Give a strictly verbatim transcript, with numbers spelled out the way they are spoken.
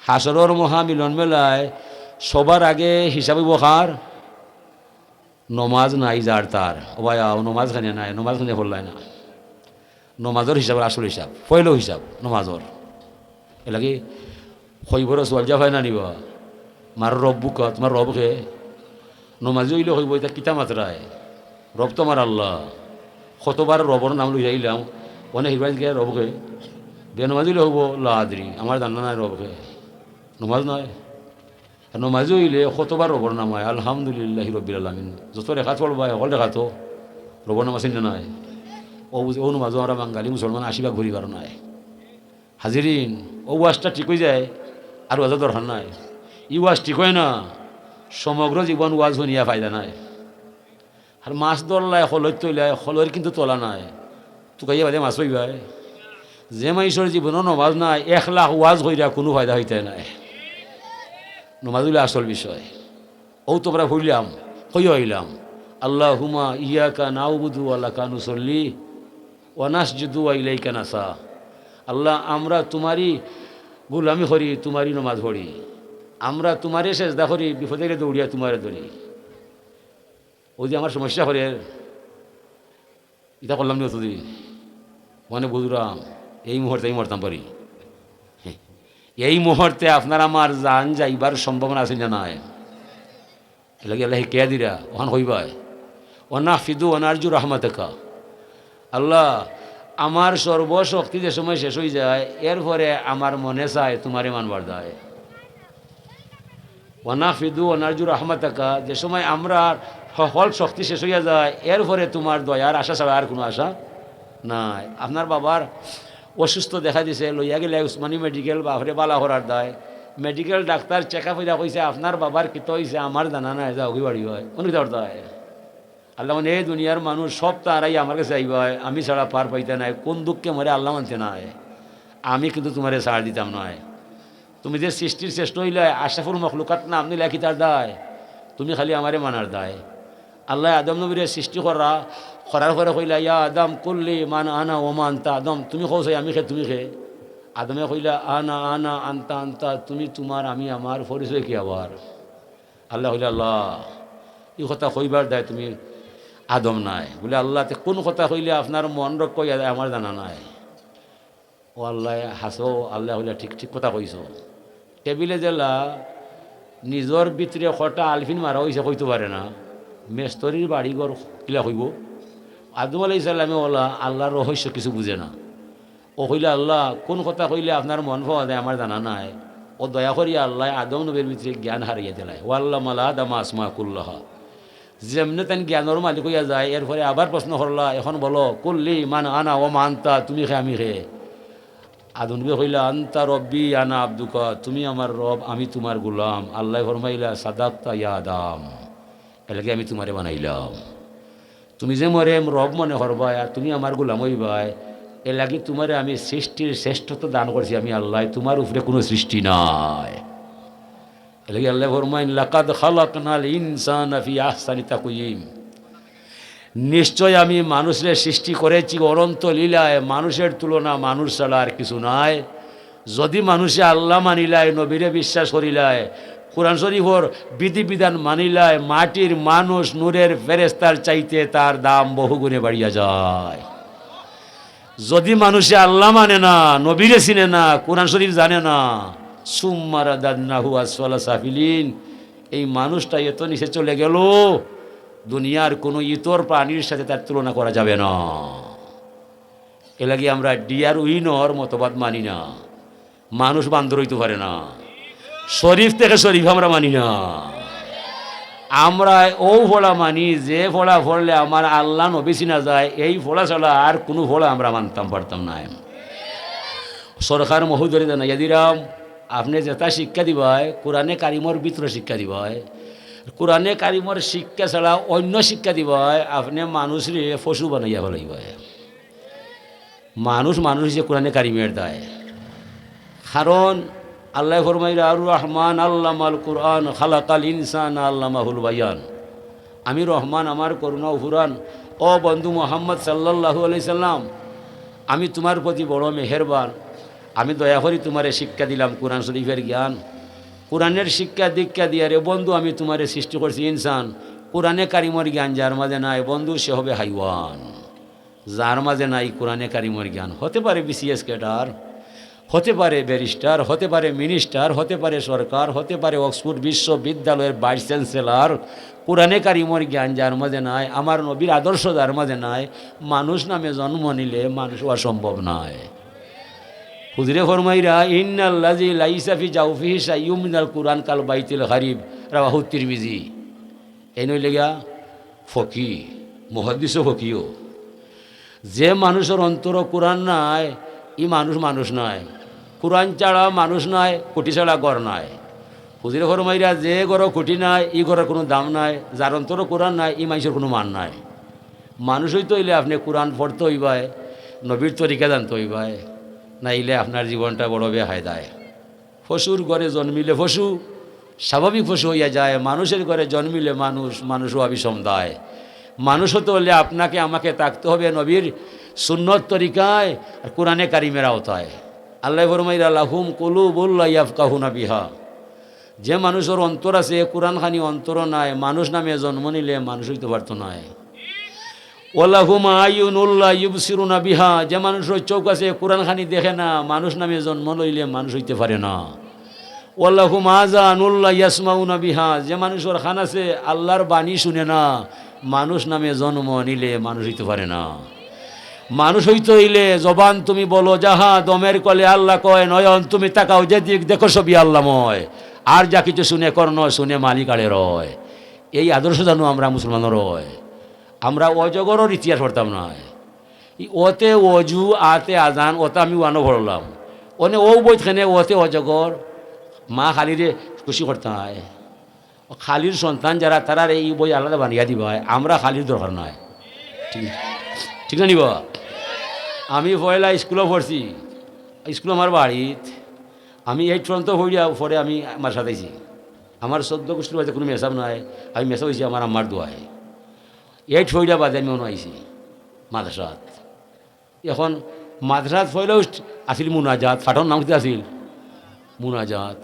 হাশরর মহামিলন মেলায় সবার আগে হিসাব অইবো কার? নমাজ নাই যার তার। ও ভাই, আও, নমাজ কেনে নাই, নমাজ কেনে পড়লায় না। নমাজর হিসাবর আসল হিসাব, পয়লো হিসাব নমাজর। এরলাগি কইবরো সওয়াল জাফায় না নিবা, মার রব্বুকা, তুমার রব কে? নমাজি অইলে কইবো, "ইতা কিতা মাতরায়? রব তো আমার আল্লাহ। কতবার রবর নাম লইয়া আইলাম, অনে হিরবাইন কে রব কে?" বেনমাজি অইলে কইবো, "লা আদরি, আমার জানা নাই রব কে।" নমাজ নায়। আর নমাজি অইলে কতবার রবর নাম অয়, "আলহামদুলিল্লাহি রব্বিল আলামিন।" যত রেখাত পড়বায়, হকল রেখাতো রবর নাম আছে না নাই? অউ বুঝি, অউ নমাজও আমরা বাঙালি মুসলমান আশি ভাগ করি কারণ নাই। হাজিরিন, অউ ওয়াজটা ঠিক অইযায়, আর ওয়াজর দরকার নাই। ই ওয়াজ ঠিক অয় না, সমগ্র জীবন ওয়াজ হুনিয়া ফায়দা নাই। আর মাছ ধরলায়, খলইত থইলায়, খলইর কিন্তু তলা নাই। তুকাইয়া বাদে মাছ পাইবায়। যে মানষর জীবনো নমাজ নাই, এক লাখ ওয়াজ কইরা কুনু ফায়দা অইতায় নায়। নমাজ অইলো আসল বিষয়। অউ তো আমরা পড়লাম, কইয়া আইলাম, "আল্লাহুম্মা ইয়াকা নাউবুদু ওয়া লাকা নুসল্লি ওয়া নাসজুদু ওয়া ইলাইকা নাসা।" আল্লাহ, আমরা তুমারই গুলামি করি, তুমারই নমাজ পড়ি। আমরা তুমারে সেজদা করি, বিপদে গেলে দৌড়িয়া তুমারে ধরি। অউ যে আমার সমস্যা করের, ইতা করলাম নি অতদিন? মানে বুঝরাম, এই মুহূর্তে আমি মরতাম পারি। এই মুহূর্তে আপনার আমার জান যাইবার সম্ভাবনা আছে না নাই? এরলাগি আল্লায় হিকাইয়া দিরা, অখান কইবায়, "ওয়া নাহফিদু ওয়া নারজু রাহমাতাকা।" আল্লাহ, আমার সর্বশক্তি যে সময় শেষ অইযায়, এরপরে আমার মনে চায় তুমারে মানবার দায়। "ওয়া নাহফিদু ওয়া নারজু রাহমাতাকা", যে সময় আমরার হকল শক্তি শেষ অইয়া যায়, এরপরে তুমার দয়ার আশা ছাড়া আর কুনু আশা নাই। আপনার বাবার অসুস্থ দেখা দিছে, লইয়া গেলে উসমানী মেডিকেল, বাপরে বালা করার দায়। মেডিকেল ডাক্তার চেক আপ অইয়া কইছে, "আপনার বাবার কিতা অইছে আমার জানা নাই, যাওগি বাড়ি অয়।" অনো কিতা করতায়? আল্লাহ মানে, "এই দুনিয়ার মানুষ সব তো আরাই আমার গেছে আইবায়, আমি ছাড়া পার পাইতা নায়, কুন দুঃখে মরে আল্লাহ মানতে নায়, আমি কিন্তু তুমারে ছাড় দিতাম নায়।" তুমি যে সৃষ্টির শ্রেষ্ঠ অইলায়, আশরাফুল মখলুকাত নাম নিলায় কিতার দায়? তুমি খালি আমারে মানার দায়। আল্লায় আদম নবীরে সৃষ্টি করা, করার পরে কইলা, "ইয়া আদম, কুল্লি মান আনা ওয়া মা আনতা।" আদম, তুমি কও চাই আমি কে, তুমি কে? আদমে কইলা, "আনা আনা আনতা আনতা, তুমি তুমার, আমি আমার, পরিচয় কি আবার?" আল্লায় কইলা, "আল্লাহ, ই কথা কইবার দায় তুমি আদম নায়।" বুলে, "আল্লাহ, তে কুন কথা কইলে আপনার মন রক্ষা অইয়া যায় আমার জানা নাই।" ও আল্লায় হাসো, আল্লায় কইলা, "ঠিক, ঠিক কথা কইছো।" টেবিলে যেলা নিজর ভিতরে কটা আলফিন মারা অইছে কইতো পারে না, মেস্তরির বাড়ি ঘর কিলা কইবো? আদম আলাইহিস সালামে অলা আল্লার রহস্য কিছু বুঝে না। ও কইলা, "আল্লাহ, কুন কথা কইলে আপনার মন পাওয়া যায় আমার জানা নাই।" ও দয়া করিয়া আল্লায় আদম নবীর ভিতরে জ্ঞান হারাইয়া দিলায়। "ওয়া আল্লামা আদম আসমা কুল্লাহা।" যেমনে তাইন জ্ঞানর মালিক অইয়া যায়, এরপরে আবার প্রশ্ন করলা, "এখন বলো, কুল্লি মান আনা ওয়া মা আনতা, তুমি কে, আমি কে?" আদম নবী কইলা, "আনতা রব্বি, আনা আব্দুকা, তুমি আমার রব, আমি তুমার গোলাম।" আল্লায় ফরমাইলা, "সাদাক্তা ইয়া আদম, এরলাগি আমি তুমারে বানাইলাম। তুমি যে মরে রব মনে করবায় আর তুমি আমার গোলাম অইবায়, এরলাগি তুমারে আমি সৃষ্টির শ্রেষ্ঠত্ব দান করছি আমি আল্লায়, তুমার উপরে কুনু সৃষ্টি নাই।" এরলাগি আল্লায় ফরমাইন, "লাকাদ খালাকনাল ইনসানা ফি আহসানি তাকওয়িম।" নিশ্চয় আমি মানুষরে সৃষ্টি করেছি অনন্ত লীলায়, মানুষের তুলনা মানুষ ছাড়া আর কিছু নাই। যদি মানুষে আল্লাহ মানিলায়, নবীরে বিশ্বাস করিলায়, কোরআন শরীফর বিধিবিধান মানিলায়, মাটির মানুষ নূরের ফেরেস্তার চাইতে তার দাম বহুগুণে বাড়িয়া যায়। যদি মানুষে আল্লাহ মানে না, নবীরে চিনে না, কোরআন শরীফ জানে না, সুম্মা রাদাদনাহু আসফালা সাফিলিন, এই মানুষটা এত নিচে চলে গেল, দুনিয়ার কোনো ইতর প্রাণীর সাথে তার তুলনা করা যাবে না। এরলাগি আমরা ডিয়ারউইনর মতবাদ মানি না। মানুষ বান্দর অইতো পারে না। শরীফ থেকে শরীফ আমরা মানি না। আমরা অউ পড়া মানি, যে পড়া পড়লে আমার আল্লাহ নবী চিনা যায়, এই পড়া ছাড়া আর কুনু পড়া আমরা মানতাম পারতাম নায়। সরকার মহোদয় জানাইয়া দিরাম, আপনে যেটা শিক্ষা দিবায়, কোরআনে কারিমর ভিতরে শিক্ষা দিবায়। কোরআনে কারিমর শিক্ষা ছাড়া অইন্য শিক্ষা দিবায়, আপনে মানুষরে পশু বানাইয়া ফালাইবায়। মানুষ মানুষ অইছে কোরআনে কারিমের দায়। কারণ আল্লায় ফরমাইরা, "আর রহমান আল্লামাল কুরআন, খালাকাল ইনসানা আল্লামাহুল বায়ান।" আমি রহমান, আমার করুণা অফুরান। ও বন্ধু মুহাম্মদ সাল্লাল্লাহু আলাইহি সাল্লাম, আমি তুমার প্রতি বড় মেহেরবান। আমি দয়া করি তুমারে শিক্ষা দিলাম কোরআন শরীফের জ্ঞান। কোরআনের শিক্ষা দীক্ষা দিয়া রে বন্ধু, আমি তুমারে সৃষ্টি করছি ইনসান। কোরআনে কারিমর জ্ঞান যার মাঝে নাই বন্ধু, সে হবে হাইওয়ান। যার মাঝে নাই কোরআনে কারিমর জ্ঞান, হতে পারে বিসিএস ক্যাডার, হতে পারে ব্যারিস্টার, হতে পারে মিনিস্টার, হতে পারে সরকার, হতে পারে অক্সফোর্ড বিশ্ববিদ্যালয়ের ভাইস চ্যান্সেলর। কোরআনে কারিমর জ্ঞান যার মাঝে নাই, আমার নবীর আদর্শ যার মাঝে নাই, মানুষ নামে জন্ম নিলে মানুষ হওয়া সম্ভব নয়। হুজুরে ফরমাইরা, "ইন্নাল্লাযী লাইসা ফি জাওফিহি শাইউম মিনাল কুরআন কাল বাইতিল খারিব", রাওয়াহু তিরমিজি। এই নইলে গিয়া ফকি, মুহাদ্দিসও ফকিও। যে মানুষর অন্তরো কোরআন নাই, ই মানুষ মানুষ নায়। কোরআন ছাড়া মানুষ নাই, কুটি ছাড়া ঘর নাই। হুজুরে ফরমাইরা, যে ঘরো কুটি নাই, ই ঘরর কুনু দাম নাই। যার অন্তরো কোরআন নাই, ই মানষর কুনু মান নাই। মানুষ অইতে অইলে আপনে কোরআন পড়তে অইবায়, নবীর তরিকা জানতে অইবায়, নাইলে আপনার জীবনটা বড় বেহায়দায়। পশুর ঘরে জন্মিলে পশু, স্বাভাবিক পশু অইয়া যায়। মানুষের ঘরে জন্মিলে মানুষ, মানুষ হওয়া বিষম দায়। মানুষ হতে হলে আপনাকে আমাকে থাকতে হবে নবীর সুন্নত তরিকায় আর কোরআনে কারিমের আওতায়। আল্লায় ফরমাইরা, "লাহুম কুলুবুল লা ইয়াফকাহুনা বিহা।" যে মানুষর অন্তর আছে, কোরআন খানি অন্তরো নাই, মানুষ নামে জন্ম নিলে মানুষ অইতে পারতো নায়। "ওয়ালাহুম আয়ুনুল লা ইউবসিরুনা বিহা", যে মানুষর চউখ আছে, কোরআন খানি দেখে না, মানুষ নামে জন্ম লইলে মানুষ অইতে পারে না। "ওয়ালাহুম আযানুল লা ইয়াসমাউনা বিহা", যে মানুষর কান আছে, আল্লার বাণী শুনে না, মানুষ নামে জন্ম নিলে মানুষ অইতে পারে না। মানুষ অইতে অইলে জবান তুমি বলো যাহা, দমের কলে আল্লা কয়, নয়ন তুমি তাকাও যেদিক, দেখো সবই আল্লাময়। আর যা কিছু শুনে কর্ণ, শুনে মালিক আড়ে রয়। এই আদর্শ জানো আমরা মুসলমানর অয়। আমরা অজগরর ইতিহাস পড়তাম নায়। ই অতে অজু, আতে আজান, অতা আমি ওয়ানো পড়লাম। অনে অউ বইত কেনে অতে অজগর, মা কালীরে খুশি করতায়। কালীর সন্তান যারা, তারারে ই বই আলাদা বানাইয়া দিবায়, আমরা কালীর দরকার নাই। ঠিক, ঠিক না নি বা? আমি পয়লা স্কুলো পড়ছি, স্কুল আমার বাড়িত। আমি এইট পর্যন্ত পড়িয়া পরে আমি মাদ্রাসাত আইছি। আমার চৌদ্দ গোষ্ঠীর বাড়িত কুনু মেসাব নাই, আমি মেসাব অইছি আমার আম্মার দোয়ায়। এইট পড়িয়া বাদে আমি অনো আইছি মাদ্রাসাত। এখন মাদ্রাসাত পয়লা উস-, আছিল মুনাজাত, পাঠর নাম কিতা আছিল? মুনাজাত।